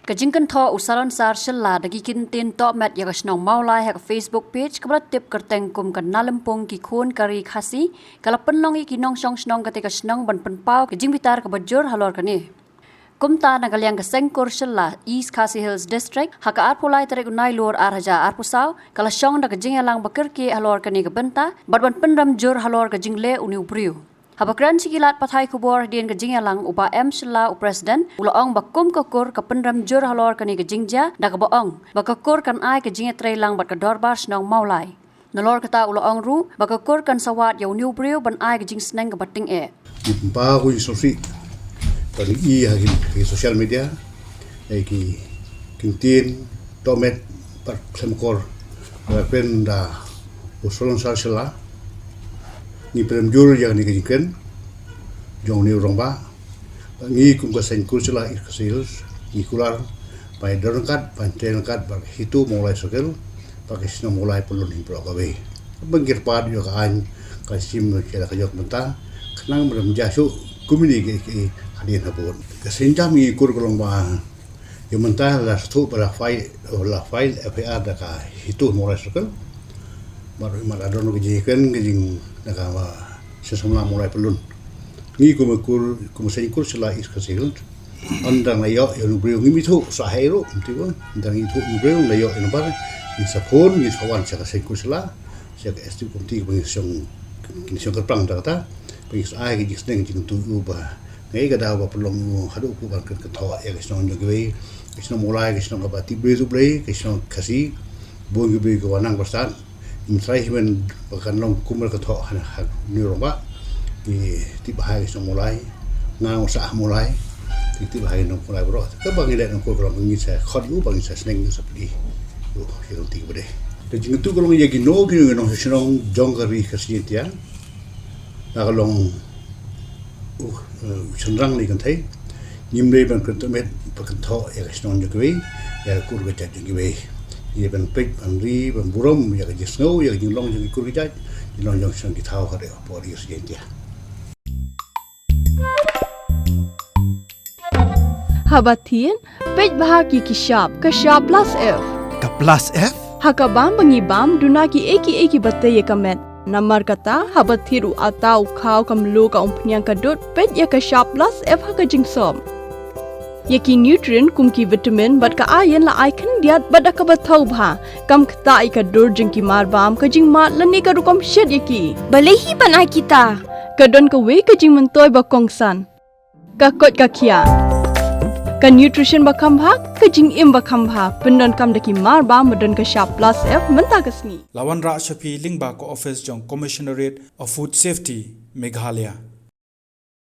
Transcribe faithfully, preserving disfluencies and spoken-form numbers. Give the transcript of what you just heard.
Ka jingkynthoh u Salonsar Shylla da ki kyntien tohmet ïa ka shnong Mawlai ha ka Facebook page kaba la tip kyrteng kum ka Nalimpung ki khun ka ri Khasi, ka la pynlong ïa ki nongshong shnong katei ka shnong ban pynpaw ka jingbitar kaba jur halor kane. Kumta na ka liang ka Seng Kur Shylla, East Khasi Hills District, ha ka arphew lai tarik u Nailur ar hajar arphew saw, ka la shong da ka jingïalang ba kyrkieh halor kane ka bynta, bad ban pynrem jur halor ka jingleh une u briew. Haba kren sha ki lad pathai khubor hadien ka jingïalang, u Bah M Shylla, u President, u la ong ba kum ka kur ka pynrem jur halor kane ka jingjia, da kaba ong ba ka kur kan ai ka jingïatreilang bad ka dorbar shnong Mawlai. Nalor kata u la ong ruh ba ka kur kan sa wad ïa une u briew ban ai ka jingsneng kaba tyngeh. Ngi pynpaw ka jingsngewsih ba ngi i ha ki, ki social media, ha ki kyntien tohmet bad khlem akor ba la kren da u Salonsar Shylla. Ngi pynrem jur ïa kane ka jingkren jong une u rangbah. Ngi kum ka Seng Kur Shylla East Khasi Hills ngi kular ba ïadon ryngkat, ba ïadon ryngkat bad ka HITO Mawlai Circle, bad ka shnong Mawlai Pyllun hynrei kawei. Ba ngi kyrpad ïa ka aiñ ka shim ïa ka jong ka bynta, khnang ba ym jia shuh kumne ki, ki hadien habud. Ka sienjam ngi kur ka long ba ïa mynta la sdang ba la file, la file F I R da ka HITO Mawlai Circle. Mar mar la don ka jingkren ka jing da ka ba sha samla Mawlai Pyllun. Ngi kum ka kur, kum ka Seng Kur Shylla East Khasi Hills, ynda la ïoh ïa une u briew, ngim ithuh sa haei ruh, ym tip ba, ynda ngi ithuh une u briew, la ïoh ïa u number, ngi sa phone, ngi sa wan sha ka Seng Kur Shylla, sha ka executive committee ba ngi shong, ngi shong kyrpang da kata ba ngi sa ai ka jingsneng jingkyntu ïa u ba ngi ka daw ba pynlong u haduh u ban kren kynthoh ïa ka shnong jong kiwei, ka shnong Mawlai, ka shnong kaba tip briew tip Blei, ka shnong Khasi, bun ki briew kiba nang ba stad. Ym trai hi men ba kan long kumne ka thoh ha, ha une u rangbah. Ngi tip ba ha ka shnong Mawlai, nga nga sah ha Mawlai. Ngi tip ba ha ka shnong Mawlai baroh. Kaba ngi leh nang kur ka long ngi sa khot ïa u ba ngi sa sneng, ngi sa plie ïa u ïa ka lynti kaba dei. Ka jingkyntu ka long ïa kino kino ki nongshong shnong jong ka ri Khasi Jaiñtia. La ka long u, eh, u shynrang ne kynthei, ngim dei ban kren tohmet ba kynthoh ïa ka shnong jong kiwei, ïa ka kur ka jait jong kiwei. Ngi dei ban peit, ban ri, ban burom ïa ka jingsngew, ïa ka jinglong jong ki kur ki jait, jinglong jong shnong ki thaw ha ri, hapoh ri Khasi Jaiñtia. Haba thied, peit bha ki ki shap, ka shap plus F. Ka plus F? Ha ka bam ba ngi bam, duna kiei kiei kiba tei ïa ka met. Namar kata, haba thied u atta u khaw ka mluh ka umphniang ka dud, peit ïa ka shap plus F ha ka jingsop. Ïa ki nutrient kum ki vitamin bad ka iron la ai khyndiat bad da kaba thaw bha. Kam ktah ïa ka dur jong ki mar bam, ka jingmad lane ka rukom shet ïa ki. Balei hi ban ai kita? Ka don kawei ka jingmyntoi ba kongsan. Ka koit ka khiah. Ka nutrition ba kham bha, ka jingim ba kham bha, pyndonkam da ki mar bam ba don ka shap plus F mynta ka sngi. La wanrah sha phi lyngba ka office jong Commissionerate of Food Safety, Meghalaya.